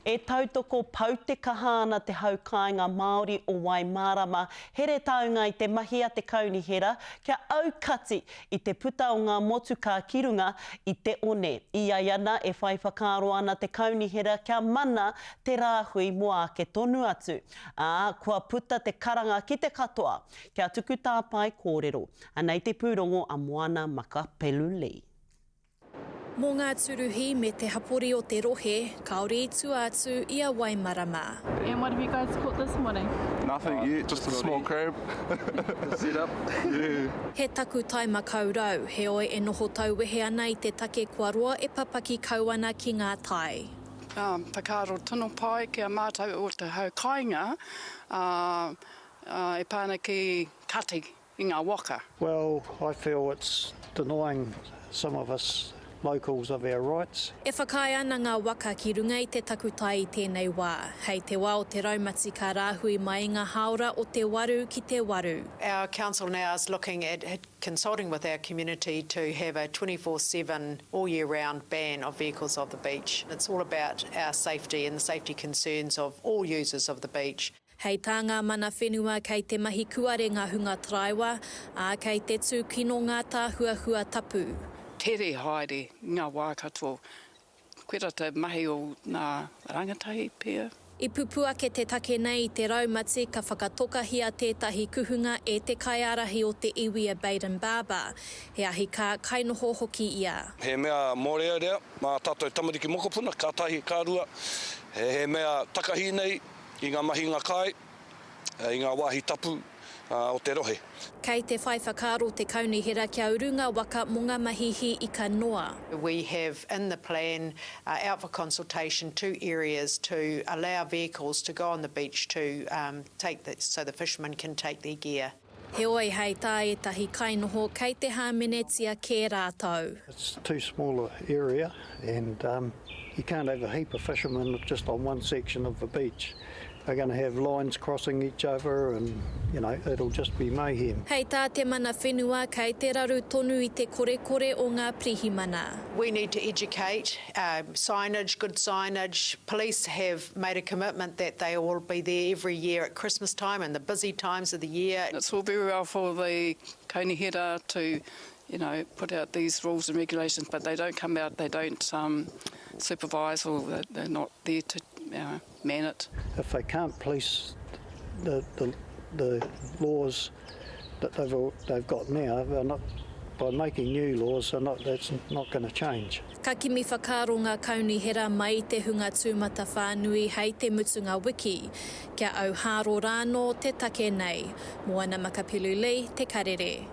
E tautoko pau te kaha ana te hau kāinga Māori o Waimārama, Heretaunga i te mahi a te kaunihera kia aukati i te puta o ngā motukā ki runga i te one. I ai ana e whai whakaaro ana te kaunihera kia mana te rāhui mō āke tonu atu, ā, kua puta te karanga ki te katoa kia tuku tāpae kōrero. Anei te pūrongo a Moana Makapelu Lee. Mō ngā tūruhi me te hapori o te rohe, kāore i tua atu i a Waimarama. And what have you guys caught this morning? Nothing yet, just a small crab. Set up. Yeah. He takutai makaurau, heoi e noho tauwehe ana i te take kua roa e papaki kau ana ki ngā tai. Whakaaro tino pai ki a mātou o te hau kāinga e pā ana ki Kati. i ngā waka. Well, I feel it's denying some of us locals of our rights. E whakaae ana ngā waka ki runga i te takutai i tēnei wā. Hei te wā o te raumati ka rāhui mai i ngā hāora o te waru ki te waru. Our council now is looking at consulting with our community to have a 24/7 all year round ban of vehicles of the beach. It's all about our safety and the safety concerns of all users of the beach. Hei tā ngā mana whenua kei te mahi kuare ngā hunga taraiwa, ā, kei te tūkino ngā tāhuahua tapu. Tere haere i ngā wā katoa. Koira te mahi o ngā rangatahi pea. I pupū ake te take nei i te raumati ka whakatokahia tētahi kuhunga e te kaiārahi o te iwi a Bayden Barber, he ahi kā, kainoho hoki ia. He mea mōrearea mā tātou tamariki mokopuna, ka tahi, ka rua, he mea takahi nei i ngā mahinga kai, i ngā wāhi tapu o te rohe. Kei te whai whakaaro te kaunihera kia uru ngā waka mō ngā mahi hī ika noa. We have in the plan out for consultation two areas to allow vehicles to go on the beach to take the so the fishermen can take their gear. Heoi, hei tā ētahi kainoho kei te hāmenetia kē rātou. It's too small a area and you can't have a heap of fishermen just on one section of the beach. They're gonna have lines crossing each other and you know, it'll just be mayhem. Hei tā te mana whenua kei te raru tonu i te korekore o ngā pirihimana. We need to educate, signage, good signage, police have made a commitment that they will be there every year at Christmas time and the busy times of the year. It's all very well for the kaunihera to, you know, put out these rules and regulations, but they don't come out, they don't um, supervise or they're not there to you know, man it. If they can't police the, the, the laws that they've, they've got now, they're not, by making new laws, they're not, that's not going to change. Ka kimi whakaaro ngā kaunihera mai i te hunga tūmatawhānui hei te mutunga wiki, kia auhāro rānō te take nei. Moana Makapilu Lee, Te Karere.